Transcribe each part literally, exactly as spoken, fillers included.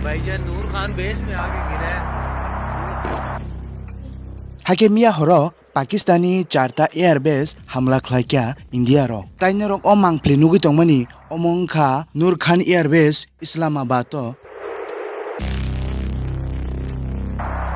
भाईजान नूर खान बेस में आके गिरा है। Hakhe miya horo Pakistani charta air base hamla khlaikha India rok. Tai norok o mangpli nugwi tongmani omo wngkha Nur Khan Air Base, Islamabad o.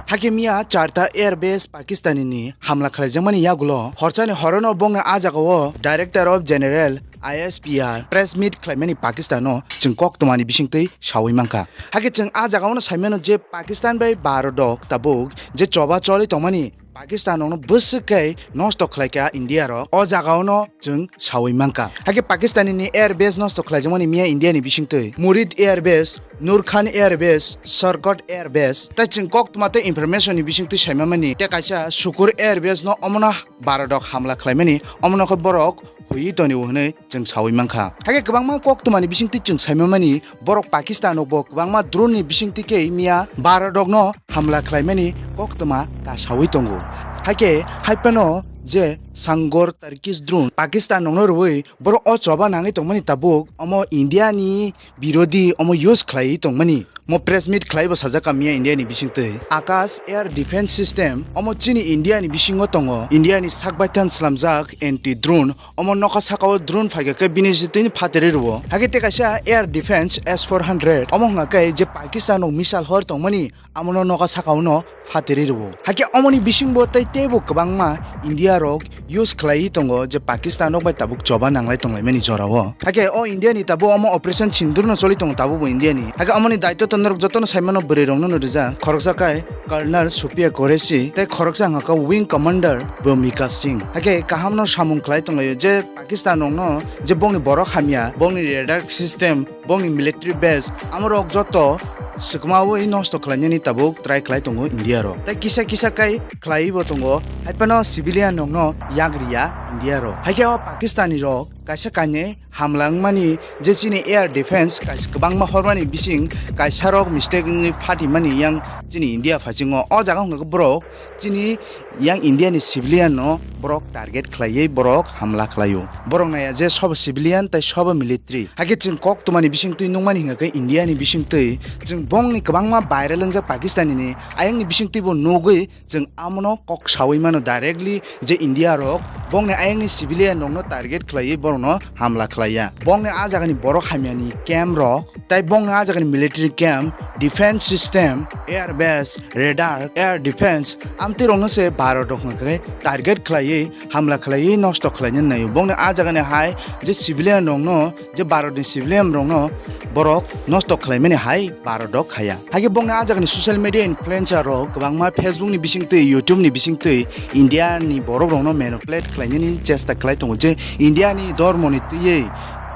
Hakhe miya charta air base Pakistani ni hamla khlaijakmani yagulo horchani horono bongni a jagao Director of General I S P R press meet khlaimani Pakistan o chwng koktwmani bisingtwi sawi mankha. Hakhe chwng a jagaono saimano je Pakistan bai Bharat rok tabuk je choba choli tongmani Pakistan rokno bwswk khe nosto khlaikha India rok, o jagaono chwng sawi mankha. Hakhe Pakistani ni air base nosto khlaijakmani miya India ni bisingtwi Murid Air Base, Nur Khan Air Base, Sarkot Air Base, tai chwng koktwma tei information ni bisingtwi saimamani tei kaisa Sukur Air Base no omono Bharat rok hamla khlaimani, omono khe borok huiwi tonio hwnwi chwng sawi mankha. Hakhe kwbangma koktwmani bisingtwi chwng saimamani borok Pakistan rokbo kwbangma drone ni bisingtwi khe miya Bharat rokno hamla khlaimani koktwma kasawi tongo. Hakhe haiphano je Sangor Turkish drone Pakistan rokno rwui borok o choba nangwi tongmani tabuk omo India ni birodhi omo use khlaiwi tongmani. Mo press meet khlaibo sajak ka miya India ni bisingtwi. Akash Air Defense System omo chini India ni bisingo tongo. India ni sak baithan slamjak anti drone omo nokha sakao drone phaikha khe bini sitini phateri rwo. Hakhe tei kaisa Air Defense S four hundred omo hwnga khe je Pakistan rok missile hor tongmani amono nokha sakao no phateri rwo. Hakhe omoni bisingbo tei teibo kwbangma India rok use khlaiwi tongo je Pakistan rok bai tabuk choba nanglai tonglaimani jorao. Hakhe o India ni tabuk omo Operation Sindoor no choli tongo tabuk bo India ni. Hakhe omoni daityo to norok jotono saimano bwrwi rokno no rijak. Khoroksa khe Colonel Supriya Qureshi tei khoroksa hwnkha khe Wing Commander Bhumika Singh. Hakhe kaham no samung khlai tonglaio je Pakistan rokno je bongni borok hamya, bongni radar system, bongni military base, amorok joto swkmawi nosto khlainani tabuk try khlai tongo India rok. Tei kisa kisa kai khlaiwi bo tongo, haiphano civilian rokno yak riya India rok. Haikhe o Pakistani rok kaisa kainwi hamla wngmani je chini air defense kaisa kwbangma hormani bising kaisa rok mistake wngwi phatimani yang chini India phasingo. O jaga hwnkha khe borok chini yang India ni civilian no borok target khlaiwi borok hamla khlaio. Borok naiya je sobo civilian tei sobo military. Hakhe chwng koktwmani bisingtwi nukmani hwnkha khe India ni bisingtwi chwng bongni kwbangma viral wngjak Pakistani ni ayang ni bisingtwi bo nugwi chwng amono kok sawi mano directly je India rok bongni ayang ni civilian rokno target khlaiwi borokno hamla khlaiya. Bongni a jagani borok hamyani camp rok tei bongni a jagani military camp, defense system, air base, radar, air defense, amtwi rokno se Bharat rok hwnkha khe target khlaiwi, hamla khlaiwi, nosto khlaina naio. Bongni a jagani hai je civilian rokno, je Bharat ni civilian rokno borok nosto khlaimani hai Bharat rok khaya. Haikhe bongni a jagani social media influencer rok kwbangma Facebook ni bisingtwi, YouTube ni bisingtwi India ni borok rokno manipulate khlainani chesta khlai tongo je India ni dormo ni twiwi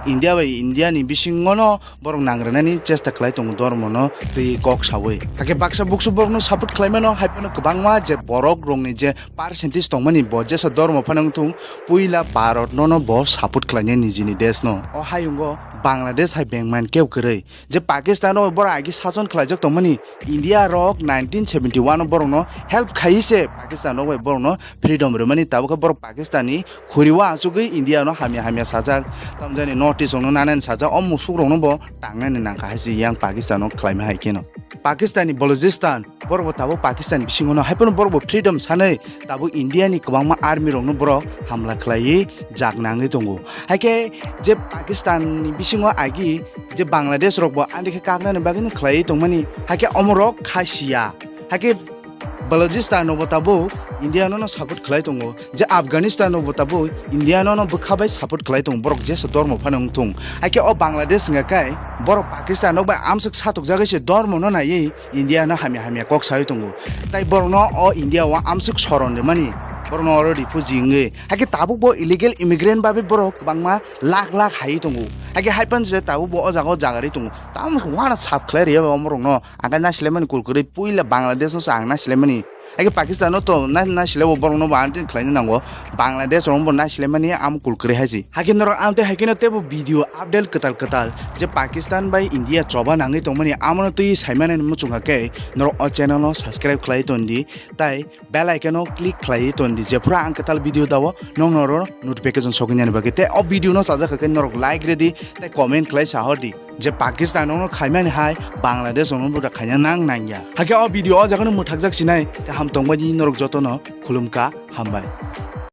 India bai India ni bisingono borok nangranani chesta khlai tongo dormono twi kok sawi. Hakhe baksa buksu borokno support khlai mano, hai phano kwbangma je borok rokni je percentage tongmani bo jesa dormo phano wngthung, puila Bharat nono bo support khlainai nijini desh no. O hayungo Bangladesh hai bengman keu kwrwi. Je Pakistan o borok agi sason khlaijak tongmani India rok nineteen seventy one o borokno help khaiwi se Pakistan rok bai borokno freedom rwmani, tabukhe borok Pakistan ni khuriwa achugwi India no hamya hamya sajak. Tamjani North East rokno nanani sajak, o musuk rokno bo tangnani nangkha hai se yang Pakistan o khlaima hai kheno. Pakistan ni Balochistan borok bo tabuk Pakistan bisingo no hai phano borok bo freedom sanwi tabuk India ni kwbangma army rokno borok hamla khlaiwi jak nangwi tongo. Haikhe je Pakistan ni bisingo agi je Bangladesh rok bo ani khe kaknani bagwi no khlaiwi tongmani, haikhe omorok kha siya. Haikhe Balochistan no bo tabuk India no no support khlai tongo, je Afghanistan no bo tabuk India no no bwkha bai support khlai tongo, borok jesa dormo phano wngthung. Haikhe o Bangladesh wngkha khe borok Pakistan rok bai amswk satokjagwi se dormo no naiwi India no hamya hamya kok sawi tongo. Tai borokno o India o amswk soron rwmani, borokno oro refugee wngwi. Haikhe tabuk bo illegal immigrant babe borok kwbangma lakh lakh hai tongo. Haikhe hai phano je tabuk bo o jaga o jagarwi tongo. Tamo se wana sap khlai rwya ba omorokno. Ang khe naisilaimani kul kwrwi puila Bangladesh no se ang naisilaimani. Haikhe Pakistan no to na-, naisile bo borok no bo ang tin khlaina nango. Bangladesh rok bo naisilaimani amo kul kwrwi hai se. Haikhe norok ang tei haikhe no teibo video update kwtal kwtal je Pakistan bai India choba nangwi tongmani amo no twi saimani muchung kha khe norok o channel no subscribe khlai ton di. Tai bell icon o click khlai ton di. Jephru ang kwtal video dao nong norok notification sogwi nani bagwi. Tei o video no chajak kha khe norok like redi tei comment khlai sa hor di. je Pakistan rokno khaimani hai Bangladesh rokno bwrwi khaina nang nangya. Hakhe o video o jaga no mwthakjak sinai, kaham tongbai di norok jotono, khulumkha, hambai.